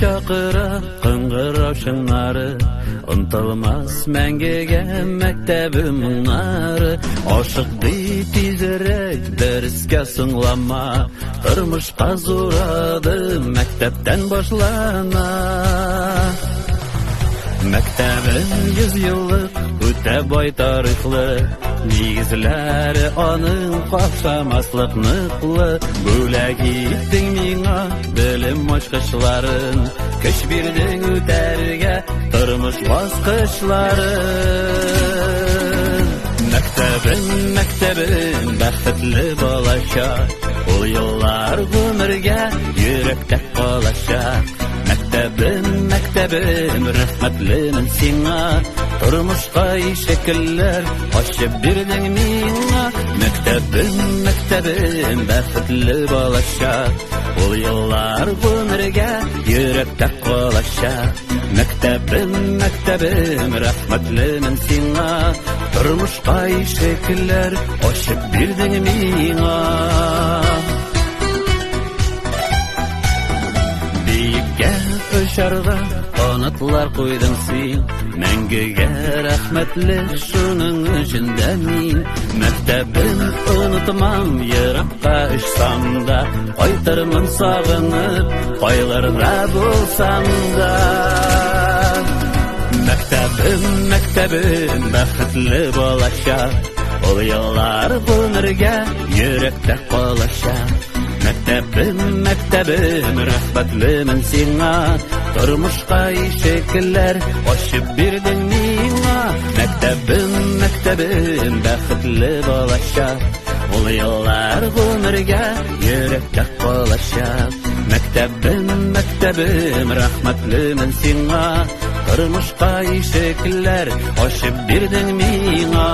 чакыра кыңгырау чыңнары. Онтылмас мәңгегә мәктәбем моңнары. Ашык ди тизрәк, дәрескә соңлама. Тормышка зур адым мәктәптән башлана. Мәктәбем 100 еллык, үтә бай тарихлы. Нигезләре аның какшамаслык ныклы. Бүләк иттең миңа белем ачкычларын, көч бирдең үтәргә тормыш баскычларын. Мәктәбем, мәктәбем, бәхетле балачак. Ул еллар гомергә йөрәктә калачак. Мәктәбем, мәктәбем, рәхмәтлемен сиңа. Тормышка ишекләр ачып бирдең миңа. Мәктәбем, мәктәбем, бәхетле балачак. Ул еллар гомергә йөрәктә калачак. Мәктәбем, мәктәбем, рәхмәтлемен сиңа. Тормышка ишекләр ачып бирдең миңа. Биеккә очарга канатлар куйдың син. Мәңгегә рәхмәтле шуның өчен дә мин. Мәктәбем онытмам, еракка очсам да, кайтырмын сагынып, кайларда булсам да. Мәктәбем, мәктәбем, бәхетле балачак. Ул еллар гомергә йөрәктә калачак. Мәктәбем, мәктәбем, рәхмәтлемен сиңа. Тормышка ишекләр ачып бирдең миңа. Мәктәбем, мәктәбем, бәхетле балачак. Ул еллар гомергә йөрәктә калачак. Мәктәбем, мәктәбем, рәхмәтлемен сиңа. Тормышка ишекләр ачып бирдең миңа.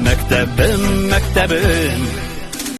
Мәктәбем, мәктәбем.